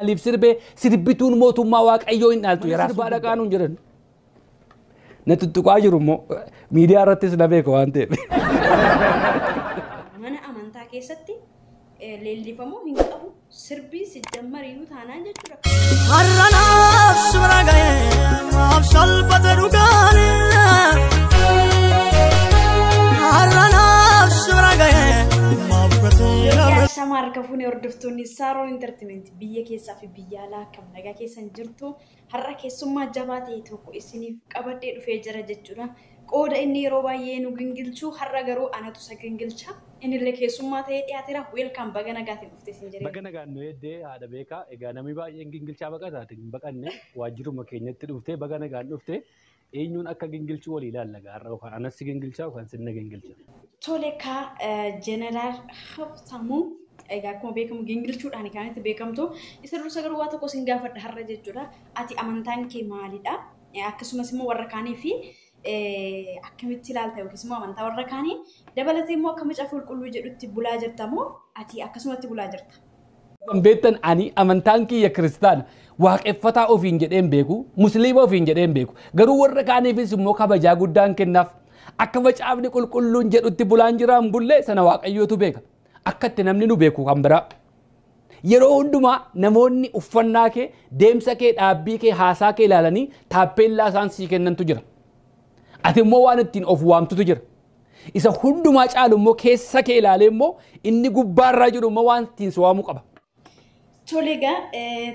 Maaliif sirbee sirbituun mootummaa Waaqayyoo hin dhaaltu? Yeroo sirbaa dhaqaa nuun jedhan. Na tuttuqaa jiru immoo miidiyaa irrattis na beeka waan ta'eef. Mana amantaa keessatti leellifamuu hin qabu sirbii sijjammariyyuu taanaan jechuudha. Har'anaaf sibira ga'ee maaf salphate dhugaane. Har'anaaf sibira ga'ee maaf gatee lafa. Shama harka fuunee hordoftoonni Saaroon Entertainment biyya keessaa fi biyya alaa akkam nagaa keessan jirtu. Har'a keessummaa jabaa ta'e tokko isiniif qabadhee dhufee jira jechuudha. Qooda inni yeroo baay'ee nu gingilchu, har'a garuu anatu isa gingilcha. Innillee keessummaa ta'ee dhiyaateera. Welcome, baga nagaatiin dhufte isin jedhee. Baga nagaan nu eeddee, haadha beekaa. Egaa namni baay'een gingilchaa baqataati hin baqanne, waajjiruma keenyatti dhuftee baga nagaan dhufte. Eenyuun akka gingilchuu walii ilaalla gaarra, yookaan anas si gingilchaa yookaan sinna gingilcha. Tole kaa, Jeneraal Habtaamuu, egaa akkuma beekamu gingilchuudhaan kan itti beekamtu. Isa dursa garuu waa tokko sin gaafadha har'a jechuudha. Ati amantaan kee maalidha? Akkasumas immoo warra kaanii fi akkamitti ilaalta, yookiis immoo amantaa warra kaanii dabalatee immoo akka Macaafa Qulqulluu jedhutti bulaa jirta moo ati akkasumatti bulaa jirta? Kan beektan, ani amantaan kiyya kiristaana. Waaqeffataa ofiin jedheen beeku, musliima ofiin jedheen beeku. Garuu warra kaaniifis immoo kabajaa guddaan kennaaf. Akka Macaafni Qulqulluun jedhutti bulaan jiraan bullee sana Waaqayyootu beeka. Akka itti namni nu beeku kan biraa. Yeroo hundumaa namoonni uffannaa kee, deemsa kee, dhaabbii kee, haasaa kee ilaalanii taappeellaa isaan sii kennantu jira. Ati immoo waan ittiin of waamtutu jira. Isa hundumaa caalu immoo keessa kee ilaalee immoo inni gubbaarraa jiru immoo waan ittiin si waamuu qaba. Tole egaa,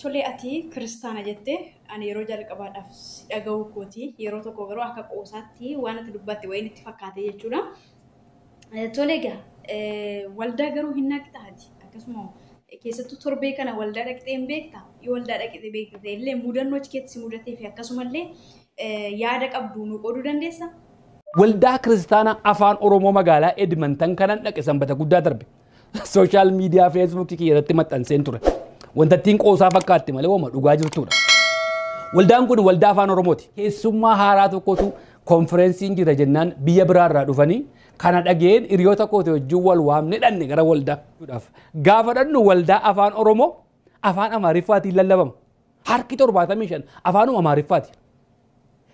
tole, ati kiristaana jettee ani yeroo jalqabaadhaaf si dhaga'uu kooti. Yeroo tokko garuu akka qoosaatti waan ati dubbatte wayiin itti fakkaate jechuudha. Tole egaa, waldaa garuu hin naqxaati. Akkasuma keessattuu torbee kana waldaa dhaqxee hin beektaa? Yoo waldaa dhaqxee beekte illee mudannoo achi keessatti si mudatee fi akkasumallee yaada qabdu nu qooduu dandeessaa? Waldaa Kiristaanaa Afaan Oromoo magaalaa Edmonton kanan dhaqe Sanbata guddaa darbe. Social media Feesbuukii kiyya irratti maxxanseen ture. Wanta ittiin qoosaa fakkaatti malee hooma dhugaa jirtudha. Waldaan kun waldaa Afaan Oromooti. Keessummaa haaraa tokkotu konferensiin jira jennaan biyya biraarraa dhufanii kana dhageen hiriyoota kooti wajjin wal waamne dhanne gara waldaa. Gaafa dhannu waldaa Afaan Oromoo afaan Amaariffaatiin lallabama. Harki 75 afaanuma Amaariffaati.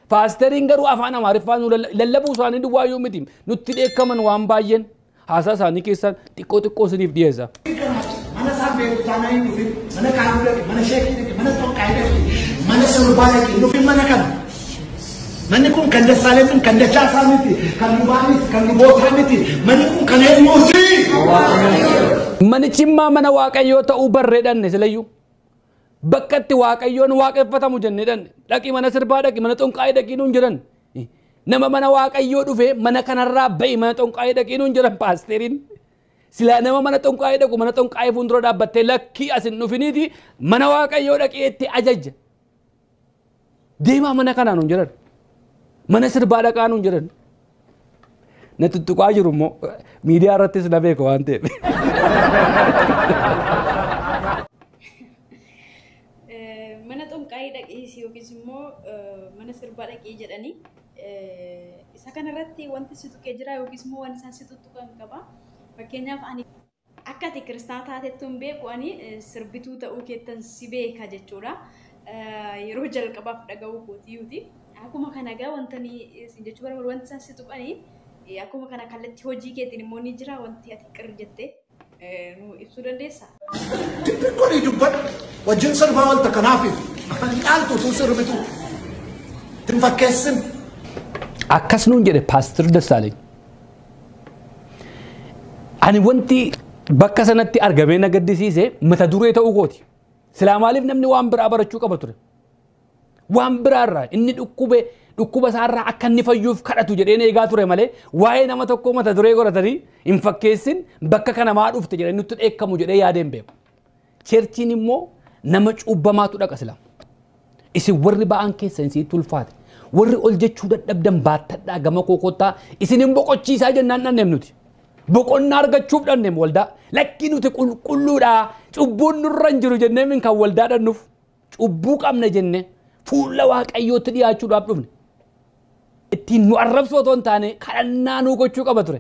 Paasteriin garuu afaan Amaariffaa nu lallabuu isaanii duwwaayyuu miti. Nutti dheekkaman waan baay'een haasaa isaanii keessaan xiqqoo xiqqoo isiniif dhiyeessa. Mana isaa beektaanaa hin dhufin, mana kaanuu dhaqe, mana sheekii dhaqe, mana xonqaayii dhaqe, mana sirbaa dhaqe, hin dhufin mana kana. Manni kun kan Dassaaleen, kan Dachaasaa miti, kan lubaa miti, kan lubootaa miti. Manni kun kan eenyuuti? Manichi immaa mana Waaqayyoo ta'uu barree dhanne silayyuu. Bakka itti Waaqayyoon waaqeffatamu jennee dhanne. Dhaqi mana sirbaa dhaqi, mana xonqaayii dhaqii nuun jedhan. Nama mana Waaqayyoo dhufee mana kanarraa ba'i, mana xonqaayii dhaqii nuun jedhan paasteriin. Silaa nama mana xonqaayii dhaqu mana xonqaayii fuuldura dhaabbattee lakkii as hin dhufiniiti mana Waaqayyoo dhaqee itti ajajja. Deemaa mana kanaa nuun jedhan. Mana sirbaa dhaqaa nuun jedhan. Na tuttuqaa jiru immoo miidiyaa irrattis na beeka waan ta'eef. Mana xonqaayii dhaqii yookiis immoo mana sirbaa dhaqii jedhanii, isa kanarratti wanti si tuqee jira yookiis immoo waan isaan si tuttuqan qaba. Fakkeenyaaf ani akka ati kiristaana taatettu hin beeku, ani sirbituu ta'uu keettan si beeka jechuudha. Yeroo jalqabaaf dhaga'uu kootiyyuuti. Akkuma kana egaa wanta ni isin jechuu barbaadu, wanti isaan si tuqanii akkuma kana kallattii hojii keetiin immoo ni jira wanti ati qir jettee nu ibsuu dandeessaa? Dubbi godhii dubbadhu. Wajjin sirbaa walta kanaaf hin dhaaltu utuu sirbitu. Hin fakkeessin. Akkas nuun jedhe Paastir Dassaaleny. Ani wanti bakka sanatti argamee na gaddisiise mata duree ta'uu kooti. Silaa maaliif namni waan biraa barachuu qaba ture? Waan biraarraa inni dhukkube dhukkuba isaarraa akka inni fayyuuf kadhatu jedheen eegaa ture malee waa'ee nama tokkoo mata duree godhatanii hin fakkeessin, bakka kana maa dhufte jedhanii nutti dheekkamu jedhee yaadeen beeku. Cheerchiin immoo nama cuubbamaatu dhaqa sila. Isin warri ba'aan keessan isitti ulfaate, warri ol jechuu dadhabdan baattadhaa gama koo kottaa, isin hin boqochiisaa jennaan dhanneem nuti. Boqonnaa argachuuf dhanneem waldaa. Lakkii, nuti qulqulluudha, cubbuun nurra hin jiru jennee min kan waldaa dhannuuf. Cubbuu qabna jenne fuula Waaqayyootti dhiyaachuudhaaf dhufne. Ittiin nu arrabsoo otoo hin taane kadhannaa nuu gochuu qaba ture.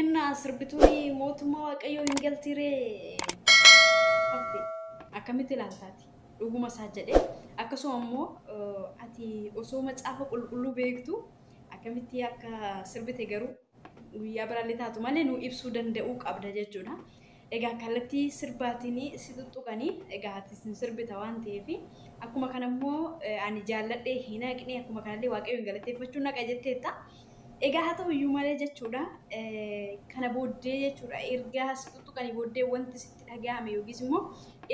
Innaa sirbituun mootummaa Waaqayyoo hin galtiree? Hafte. Akkamitti ilaaltaati? Dhuguma isaa jedhee akkasuma immoo ati osoo macaafa qulqulluu beektu akkamitti akka sirbite garuu guyyaa biraallee taatu malee nu ibsuu danda'uu qabda jechuudha. Egaa kallattii sirbaatiin si tuttuqanii egaa ati sin sirbita waan ta'eef akkuma kana immoo ani jaalladhee hin haqne akkuma kanallee waaqayyoon galateeffachuu naqa jetteetta. Egaa haa ta'u iyyuu malee jechuudha kana booddee jechuudha ergaa si tuttuqanii booddee wanti sitti dhaga'ame yookiis immoo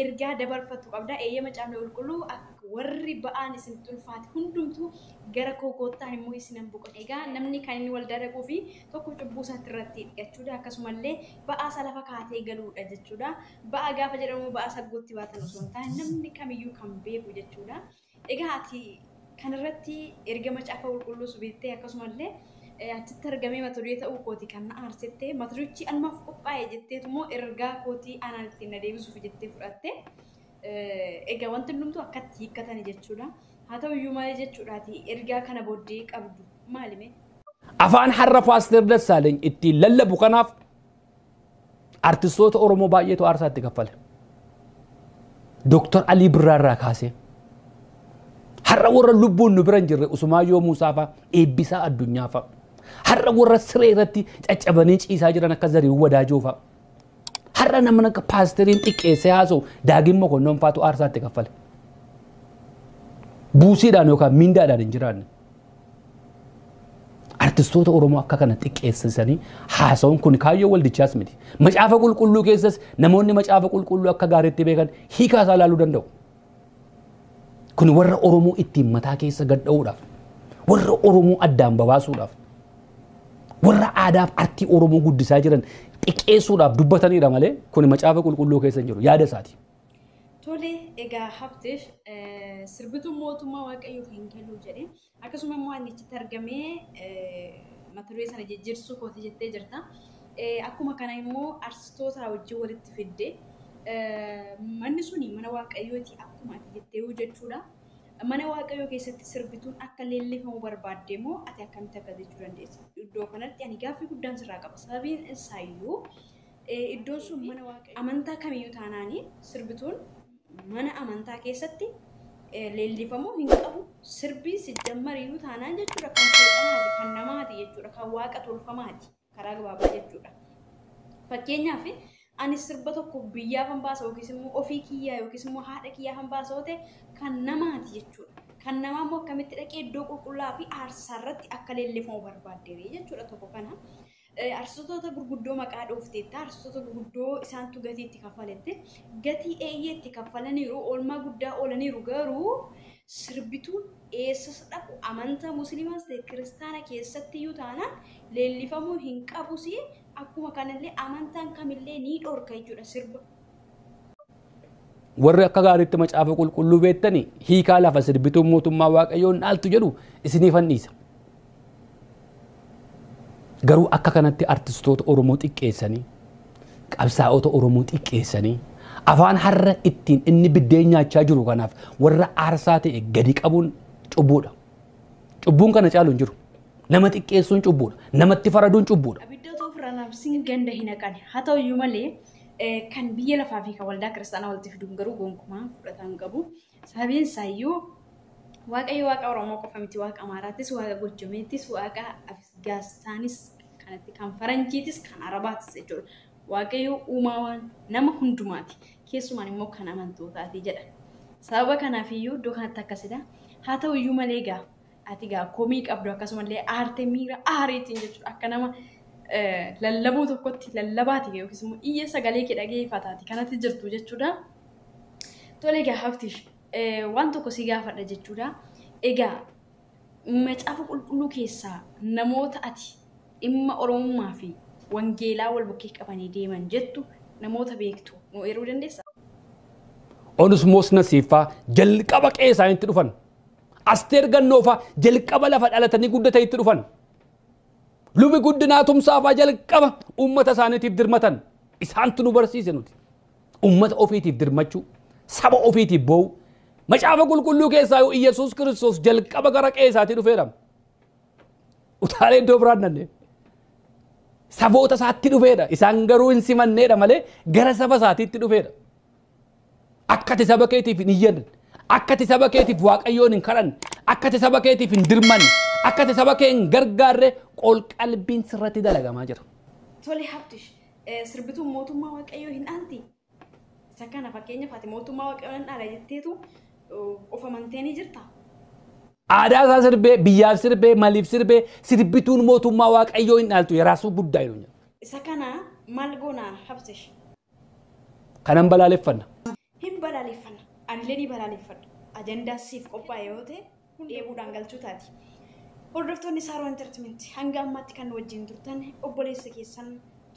ergaa dabarfattu qabda. Eeyyama macaafni qulqulluu akka warri ba'aan isinitti ulfaate hundumtuu gara koo koottaan immoo isinan boqota. Egaa namni kan inni waldaa dhaquu fi tokko cubbuu isaatti irratti dhiqachuudha. Akkasumallee ba'aa isa lafa kaatee galuudha jechuudha. Ba'aa gaafa jedhamu ba'aa saggootti baatan osoo hin taane namni kamiyyuu kan beeku jechuudha. Egaa ati kanarratti erga macaafa qulqulluus beektee akkasumallee achitti argamee mata duree ta'uu kooti kan na aarsettee mata durichi anumaaf qophaa'e jetteetu immoo ergaa kootii anaan ittiin na deebisuuf jettee fudhatte. Egaa wanti hundumtuu akkatti hiikkatani jechuudha. Haa ta'u iyyuu malee jechuudhaati ergaa kana booddee qabdu maali mee? Afaan har'a Paaster Dassaaleny ittiin lallabu kanaaf artistoota Oromoo baay'eetu aarsaa itti kaffale. Dooktar Alii Birraa irraa kaasee har'a warra lubbuun nu bira hin jirre Usumaayyoo Muusaa fa'a, Eebbisaa Addunyaa fa'a. Har'a warra siree irratti caccabanii ciisaa jiran akka Zarihuun Wadaajoo fa'a. Har'a namni akka paasteriin xiqqeessee haasa'u Daagim Mokonnon fa'aatu aarsaa itti kaffale. Buusiidhaan yookaan miindaadhaan hin jiraanne. Artistoota Oromoo akka kana xiqqeessisanii haasa'uun kun kaayyoo waldichaas miti. Macaafa qulqulluu keessas namoonni macaafa qulqulluu akka gaariitti beekan hiikaa isaa ilaaluu danda'u. Kun warra Oromoo ittiin mataa keessa gad dha'uudhaaf, warra Oromoo addaan babaasuudhaaf, warra aadaaf artii Oromoo guddisaa jiran xiqqeessuudhaaf dubbatanidha malee kun macaafa qulqulluu keessa hin jiru yaada isaati. Tole egaa Habtesh sirbituun mootummaa waaqayyoof hin galu jedhe akkasuma immoo ani achitti argamee mata duree sana jijjiirsuu kooti jettee jirta. Akkuma kana immoo artistoota wajjin walitti fidde manni suni mana waaqayyooti akkuma ati jettee jechuudha. Mana waaqayyoo keessatti sirbituun akka leellifamu barbaadde moo ati akkamitti akka jechuu dandeessa? Iddoo kanatti ani gaaffii guddaan sirraa qaba. Sababiin isaayyuu iddoon sun mana waaqayyoo amantaa kamiyyuu taanaanii sirbituun mana amantaa keessatti leellifamuu hin qabu. Sirbii sijjammariyyuu taanaan jechuudha kan seexanaati, kan namaati jechuudha, kan waaqa tolfamaati karaa gabaabaa jechuudha. Fakkeenyaaf ani sirba tokko biyyaaf baasa yookiis immoo ofii kiyyaa yookiis immoo haadha kiyyaaf baasa yoo ta'e kan namaati jechuudha. Kan namaa immoo akkamitti dhaqee iddoo qulqullaa fi aarsaa irratti akka leellifamu barbaadde jechuudha tokko kana. Artistoota gurguddoo maqaa dhoofteetta, artistoota gurguddoo isaantu gatii itti kaffalette, gatii eeyyee itti kaffalaniiru, oolmaa guddaa oolaniiru garuu sirbituun eessas dhaqu amantaa musliimaas ta'e kiristaana keessatti iyyuu taanaan leellifamuu hin qabus akkuma kanallee amantaan kamillee ni dhorka jechuudha sirba. Warri akka gaariitti macaafa qulqulluu beektanii hiikaa lafa sirbituun mootummaa waaqayyoon dhaaltu jedhu isiniifan dhiisa. Garuu akka kanatti artistoota Oromoo xiqqeessanii, qabsaa'ota Oromoo xiqqeessanii, afaan har'a ittiin inni biddeen nyaachaa jiru kanaaf warra aarsaa ta'e gadi qabuun cubbuudha. Cubbuun kana caalu hin jiru. Nama xiqqeessuun cubbuudha. Namatti faraduun cubbuudha. Abidda otoo ofirraa namsiin ganda hin haqane. Haa ta'u iyyuu malee kan biyya lafaa fi kan waldaa kiristaanaa walitti fiduun garuu gonkumaa fudhata hin qabu. Sababiin isaayyuu Waaqayyo waaqa Oromoo qofa miti, waaqa Amaaraatis, waaqa Gojomeettis, waaqa Afgaanistaanis, kanatti kan Faranjiitis, kan Arabaatis jechuudha. Waaqayyo uumaa waan nama hundumaati. Keessumaan immoo kan amantootaati jedha. Sababa kanaaf iyyuu iddoo kanatti akkasidha. Haa ta'u iyyuu malee egaa ati egaa komii qabdu akkasumallee aartee miira aareetiin jechuudha. Akka nama lallabuu tokkotti lallabaati yookiis immoo iyya sagalee kee dhageeffataati kanatti jirtu jechuudha. Tole egaa Habtish waan tokko si gaafadha jechuudha. Egaa macaafa qulqulluu keessaa namoota ati dhimma Oromummaa fi wangeelaa wal bukkee qabanii deeman jettu namoota beektu nu eeruu dandeessaa? Onesmoos Nasiifaa jalqaba qe'ee isaaniitti dhufan. Asteer Gannoofaa jalqaba lafa dhalatanii guddatanitti dhufan. Lubi Guddinaa Tumsaafaa jalqaba uummata isaaniitiif dirmatan. Isaantu nu barsiise nuti. Uummata ofiitiif dirmachuu, saba ofiitiif boo'u. Macaafa qulqulluu keessaa yoo Iyyasuus Kiristoos jalqaba gara qe'ee isaatii dhufeera. Utaalee iddoo biraan nanne. Saboota isaatti dhufeedha. Isaan garuu hin simanneedha malee gara saba isaatiitti dhufeedha. Akka ati saba keetiif hin iyyanne, akka ati saba keetiif Waaqayyoon hin kadhanne, akka ati saba keetiif hin dirmanne, akka ati saba kee hin gargaarre qol-qalbiin sirratti dalagamaa jira. Tole Habtish, sirbituun mootummaa Waaqayyoo hin dhaalti? Isa kana fakkeenyaaf ati mootummaa Waaqayyoo nan dhaala jetteetu of amantee ni jirta? Aadaa isaa sirbee, biyyaaf sirbee, maliif sirbee, sirbituun mootummaa Waaqayyoo hin dhaaltu yeraasuu guddaa jedhu. Isa kana maal goona Habtish? Kanan balaaleffanna. Hin balaaleffanna. Anillee ni balaaleffadha. Ajandaa siif qophaa'e yoo ta'e dheebuudhaan galchuu taati. Hordoftoonni Saaroo Entertainment hanga ammaatti kan wajjin turtan obboleessa keessan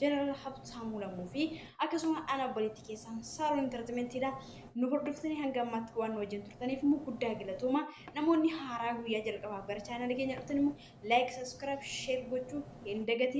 Jeneraal Habtaamuu Lammuu fi akkasuma ana obboleettii keessan Saaroo Entertainmentidha. Nu hordoftanii hanga ammaatti waan nu wajjin turtaniif immoo guddaa galatooma. Namoonni haaraa guyyaa jalqabaaf gara chaanaalii keenya dhuftan immoo like, subscribe, share gochuu hin dagatin.